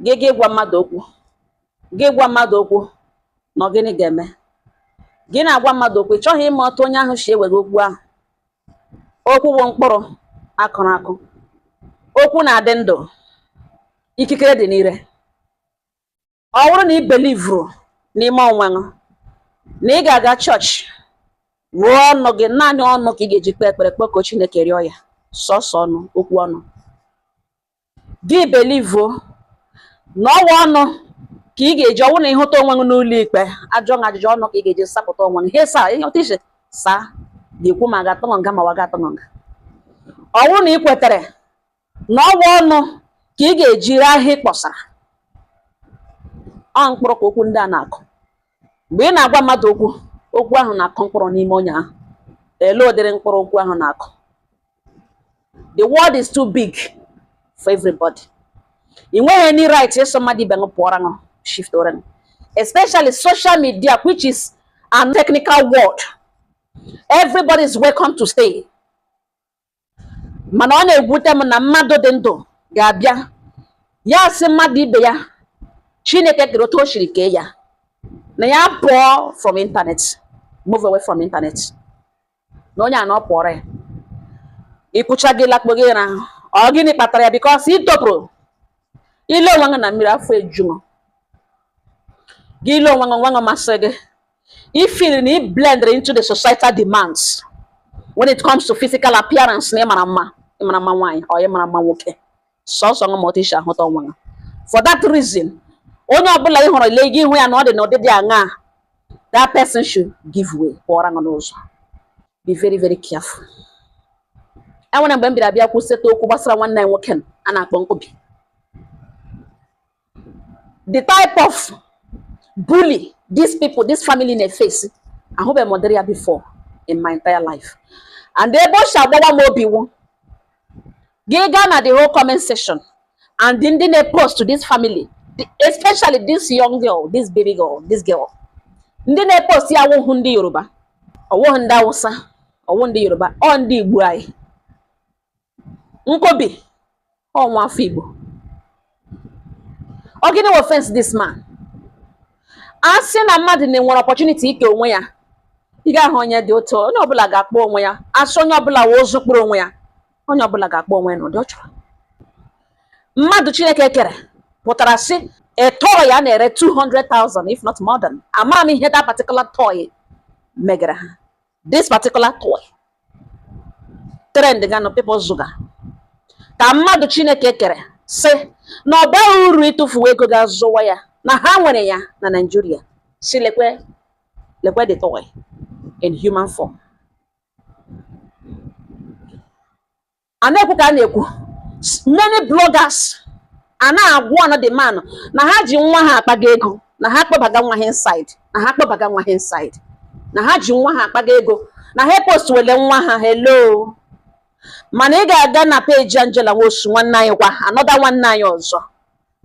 Gị gị gwa mmadụ okwu, gị gwa mmadụ okwu na ọ gịnị ga-eme? Gị na-agwa mmadụ okwu, ị chọghị ịma otu onye ahụ si ewega okwu ahụ. Okwu bụ mkpụrụ akụrụ akụ. Okwu na-adị ndụ, ikikere dị n'ire. Ọ bụrụ na ị believeru n'ime onwe gị na ị ga-aga chọọchị rụọ ọnụ gị, naanị ọnụ ka ị ga-eji kpee ekpere, kpọkuo Chineke, rịọ ya, sọsọ ọnụ, okwu ọnụ gị, believeuo na ọwa ọnụ ka ị ga-eji ọwụ na ịhụta onwe gị n'ụlọ ikpe, ajọ na ajụjụ, ọnụ ka ị ga-eji sapụta onwe gị. Ihe saa, ihe otu isi saa ga-ekwu ma ga-atọ nga ma wa ga-atọ nga. Ọ bụrụ na ị kwetere na ọwa ọnụ ka ị ga-eji ree ahịa ị kpọsara, ọ mkpụrụ ka okwu ndị a na-akụ. Mgbe ị na-agwa mmadụ okwu, okwu ahụ na-akụ mkpụrụ n'ime onye ahụ. Ele ụdịrị mkpụrụ okwu ahụ na-akụ? The world is too big for everybody. Ị nweghị any right ịsọ mmadụ ibe ṅụ pụọra ṅụ shift ore ṅụ, especially social media, which is a technical world. Everybody is welcome to stay. Mana ọ na-egwute m na mmadụ dị ndụ ga-abịa ya sị mmadụ ibe ya Chineke kere otu o siri kee ya na ya pụọ from internet, move away from internet, na onye a na ọ pụọrọ ya. Ịkwụcha gị lakpo gị na ọ gịnị kpatara ya? Because ị topụrụ ile onwe gị na mmiri, afọ ejuṅụ gị. Ile onwe gị, onwe gị masị gị. I feel na ị blend into the societal demands when it comes to physical appearance, na ị mara mma, ị mara mma nwaanyị, ọ ị mara mma nwoke, sọsọ ṅụ ma otu isi ahụta onwe gị. For that reason, onye ọbụla ị hụrụ, ile gị hụ ya na ọ dị n'ụdịdị aṅaa, that person should give way, pụọra ṅụ n'ụzọ. Be very, very careful. Enwere mgbe m bịara bịa kwụsịta okwu gbasara nwanne ya nwoke a na-akpọ Nkobi. The type of bully these people, this family na-efesi, ahụbeghị m ụdịrị ya before in my entire life. And ebe o si agbawa m obi wụ, gị gaa na the whole comment section and ndị na-post to this family, especially this young girl, this baby girl, this girl, ndị na-epost ya awụhụ ndị Yoruba, ọwụghị ndị Awụsa, ọwụ ndị Yoruba, ọ ndị Igbo anyị. Nkobi ọ nwa afọ Igbo. Ọ gịnị wụ offense this man? A sị na mmadụ na-enwere opportunity ike onwe ya, ị ga-ahụ onye dị otu, onye ọbụla ga-akpọ onwe ya asị, onye ọbụla wee ụzụ kpụrụ onwe ya, onye ọbụla ga-akpọ onwe ya n'ụdị ọ chọrọ. Mmadụ Chineke kere pụtara sị a toy a na-ere 200,000, if not more than. Ama m ihe that particular toy megara ha. This particular toy trend ga no people zụga ka mmadụ Chineke kere sị na ọ baghị uru ịtụfu ego ga-azụwa ya, na ha nwere ya na Nigeria. Si lekwe, lekwe the toy in human form. A na-ekwu ka a na-ekwu, many bloggers a na-agwa ọnụ the man na ha ji nwa ha akpaga ego, na ha kpọbaga nwa ha inside, na ha kpọbaga nwa ha inside, na ha ji nwa ha akpaga ego, na ha post wele nwa ha. Hello, mana ị ga-aga na page Angela Nwosu, nwanne anyị kwa, another nwanne anyị ọzọ,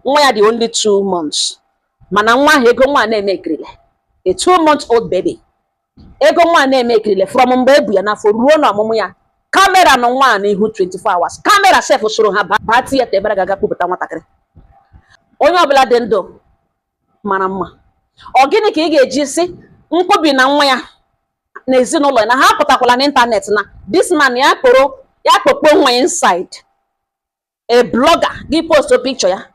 nwa ya dị only 2 months, mana nwa ahụ, ego nwa na-eme ekirile. A 2 month old baby, ego nwa na-eme ekirile. From mgbe ebu ya n'afọ ruo n'ọmụmụ ya, camera nọ nwa a n'ihu 24 hours. Camera sef soro ha baa theatre ebe a ga-aga kpụpụta nwatakịrị. Onye ọbụla dị ndụ mara mma, ọ gịnị ka ị ga-eji si Nkwubi na nwa ya na ezinụlọ ya na ha pụtakwala n'ịntanetị na this man ya kpọrọ ya kpọkpọ nwa ya inside? A blogger gị post picture ya,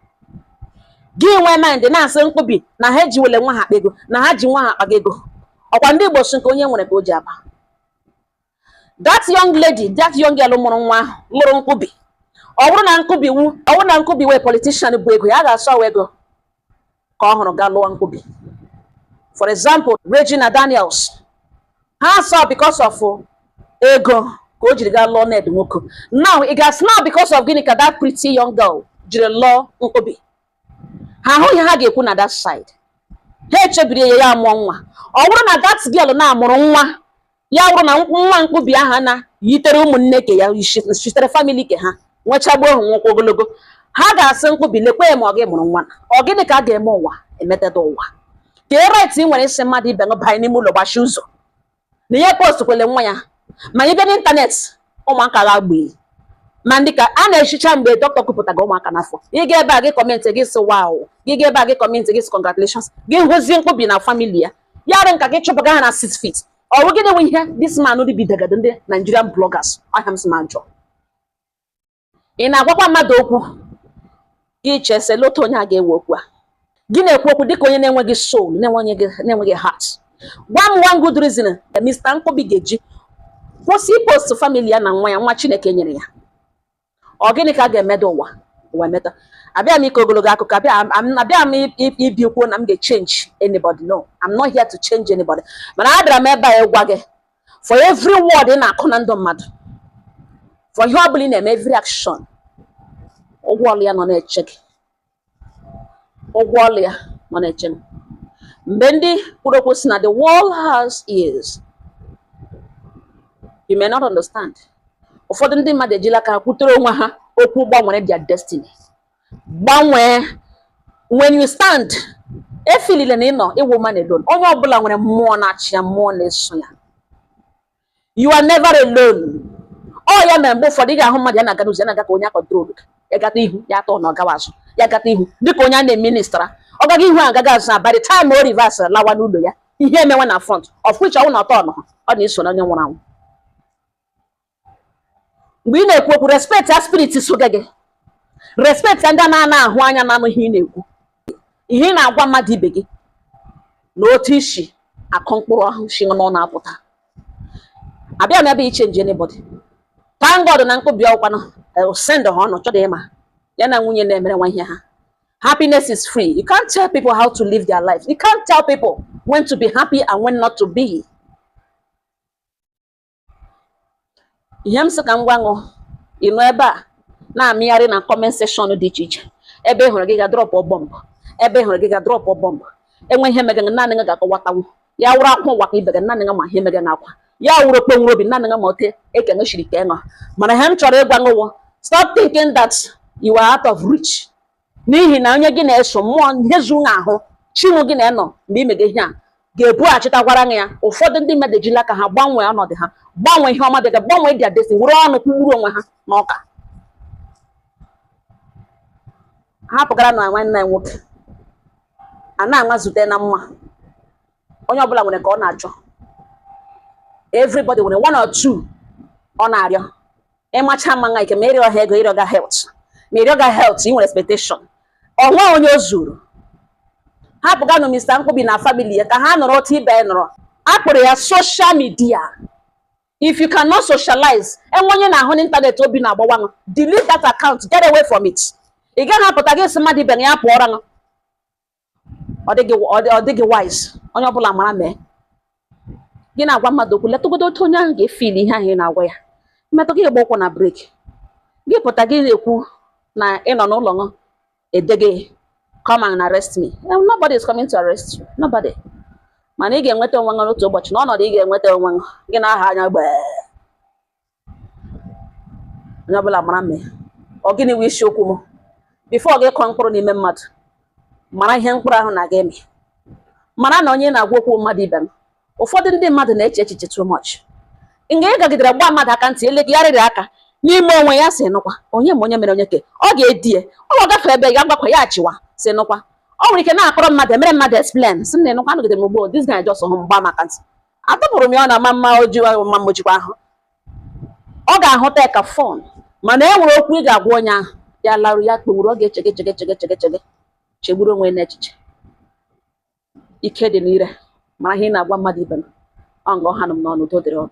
gị nwee mind na-asị Nkwubi na ha ejiwele nwa ha akpa ego, na ha ji nwa ha akpaga ego. Ọkwa ndị Igbo si nke onye nwere ka o ji aba. That young lady, that young girl mụrụ nwa ahụ, lụrụ Nkwubi, ọ bụrụ na Nkwubi wu, ọ bụrụ na Nkwubi wee politician bụ ego ya ga-asọ ọwa ego ka ọ hụrụ gaa lụọ Nkwubi. For example, Regina Daniels, ha saw because of ego ka o jiri gaa lụọ Ned Nwoko. Now ị ga-asị now because of gịnị ka that pretty young girl jiri lụọ Nkwubi? Ha ahụghị ha ga-ekwu na that side. Ha echebiri ya, ya amụọ nwa. Ọ bụrụ na that girl na-amụrụ nwa ya, bụrụ na nwa Nkwubi ahụ na yitere ụmụnne ke ya, shitere family ke ha nwechagbuo ahụ nwoke ogologo, ha ga-asị Nkwubi lekwe ya ma ọ gị mụrụ nwa. Ọ gịnị ka a ga-eme ụwa emeteta ụwa ka e right ị nwere isi mmadụ ibe ṅụ banye n'ime ụlọ gbachi ụzọ na ihe post kwele nwa ya? Ma ị bịa n'ịntanetị, ụmụaka ga-agba. Ma ndị ka a na-echicha mgbe dọkịta kwupụtaga ụmụaka n'afọ, ị ga ebe a gị comment gị sị wow, gị ga ebe a gị comment gị sị congratulations, gị hụzie mkpobi na family ya, ya rụ nka gị chụpụga ha na 6 feet. Ọ bụ gịnị nwe ihe this man ribidagado ndị Nigerian bloggers ahịa m sị ma njọ? Ị na-agwakwa mmadụ okwu, gị chesela otu onye a ga-ewe okwu a gị na-ekwu okwu dịka onye na-enweghị soul, na-enweghị heart. Gwa m one good reason Mr. Nkobi ga-eji kwụsị ipost family ya na nwa ya, nwa Chineke nyere ya. Ọ gịnị ka a ga-emeda ụwa ụwa emeta? Abịa m ike ogologo akụkọ, abịa m ibi kwuo na m ga-change anybody. No, I'm not here to change anybody, mana abịara m ebe a ịgwa gị, for every word ị na-akụ na ndụ mmadụ, for ihe ọ bụla ị na-eme, every action, ụgwọ ọlụ ya nọ na-eche gị, ụgwọ ọlụ ya nọ na-eche m. Mgbe ndị kwuru okwu si na the world has ears, you may not understand. Ụfọdụ ndị mmadụ ejila aka ha kwutere onwe ha okwu gbanwere their destiny, gbanwee. When you stand, efilile na ịnọ ịwụ man alone. Onye ọbụla nwere mmụọ na-achị ya, mmụọ na-eso ya. You are never alone. Ọ ya mere mgbe ụfọdụ ị ga-ahụ mmadụ ya na-aga n'ụzọ, ya na-aga ka onye a control, ya gata ihu ya atọ na ọ gawa azụ, ya gata ihu dịka onye a na-eministra, ọ gaghị ihu agaghị azụ na by the time o reverse lawa n'ụlọ ya, ihe emewe na front of which ọnwụ na ọtọ nọ, ọ na-eso na onye nwụrụ anwụ. Mgbe ị na-ekwu okwu, respect ya spirit so gị, respect ya ndị a na-ana ahụ anya na-anụ ihe ị na-ekwu, ihe ị na-agwa mmadụ ibe gị, na otu isi akụ mkpụrụ ahụ si n'ọnụ apụta. Abịa m ebe ichange anybody. Thank God na mkpobi ọkwanụ send ha ọnụ chọrọ ịma ya na nwunye na-emere nwa ihe ha. Happiness is free. You can't tell people how to live their life. You can't tell people when to be happy and when not to be. Ihe m sị ka m gwa ṅụ, ị nọ ebe a na-amịgharị na comment section dị iche iche, ebe ị hụrụ gị ga drop bomb, ebe ị hụrụ gị ga drop bomb. Enwe ihe mege naanị gị ga-akọwatanwu ya, wụrụ akwa ụwa ka ibe gị naanị gị ma ihe mege na akwa ya wụrụ okpe nwere obi naanị gị ma ote ekene shiri ka ịṅụ. Mana ihe m chọrọ ịgwa ṅụwụ, stop thinking that you are out of reach, n'ihi na onye gị na-eso mmụọ ihe zuru ahụ chinwu gị na-enọ mgbe imege ihe a ga-ebughachitakwara ya. Ụfọdụ ndị mmadụ ejila aka ha gbanwee ọnọdụ ha, gbanwee ihe ọma dịga, gbanwee their destiny, were ọnụ kwugburu onwe ha n'ọka. Ha pụgara na nwanne ya nwoke a na-anwa zute na mma. Onye ọbụla nwere ka ọ na-achọ, everybody nwere one or two ọ na-arịọ. Ịmacha mma nwa ike ma ịrịọ ha ego, ịrịọ ga health, ma ịrịọ ga health, ị nwere expectation onwe onye o zuru. Hapụganụ Mr. Nkwubi na family ya ka ha nọrọ otu ibe ya nọrọ. A kpọrọ ya social media. If you cannot socialize, enwe onye na-ahụ n'ịntanetị obi na-agbawa ṅụ, delete that account, get away from it. Ị gaghị apụta gị sị mmadụ ibe ya pụọrọ ṅụ. Ọ dịghị wise. Onye ọbụla mara mee gị na-agwa mmadụ okwu, letụgodo otu onye ahụ ga-efili ihe ahụ ị na-agwa ya. Mmetụ gị gba ụkwụ na break, gị pụta gị na-ekwu na ị nọ n'ụlọ ṅụ edegị come and arrest me. Nobody is coming to arrest you, nobody. Mana ị ga-enweta onwe gị n'otu ụbọchị n'ọnọdụ ị ga-enweta onwe gị na-aha anya gbee. Onye ọbụla mara mee. Ọ gịnị wụ isiokwu m? Before gị kọọ mkpụrụ n'ime mmadụ, mara ihe mkpụrụ ahụ na-aga eme. Mara na onye na-agwa okwu mmadụ ibe m. Ụfọdụ ndị mmadụ na-eche echiche too much. Nga ị gagidere gba mmadụ aka ntị, elegharịrị aka n'ime onwe ya si nụkwa onye ma onye mere onye ke ọ ga-edie ọ gafere ebe ya gbakwa ya achịwa si nụkwa. Ọ nwere ike na-akọrọ mmadụ emere mmadụ explain si na ịnụkwa anọgidere m ugbo, this guy just hụ mgba maka ntị atụpụrụ m ya, ọ na-ama mma oji mma mojikwa ahụ ọ ga-ahụta ya ka fọn. Mana e nwere okwu ị ga-agwa onye ahụ ya larụ ya kpegburu, ọ ga-echege chege chege chege chege chegburu onwe ya n'echiche. Ike dị n'ire. Mara ihe ị na-agwa mmadụ ibe m. Ọ nga ọ ha nọ m n'ọnụ. Udo dịrị ọnụ.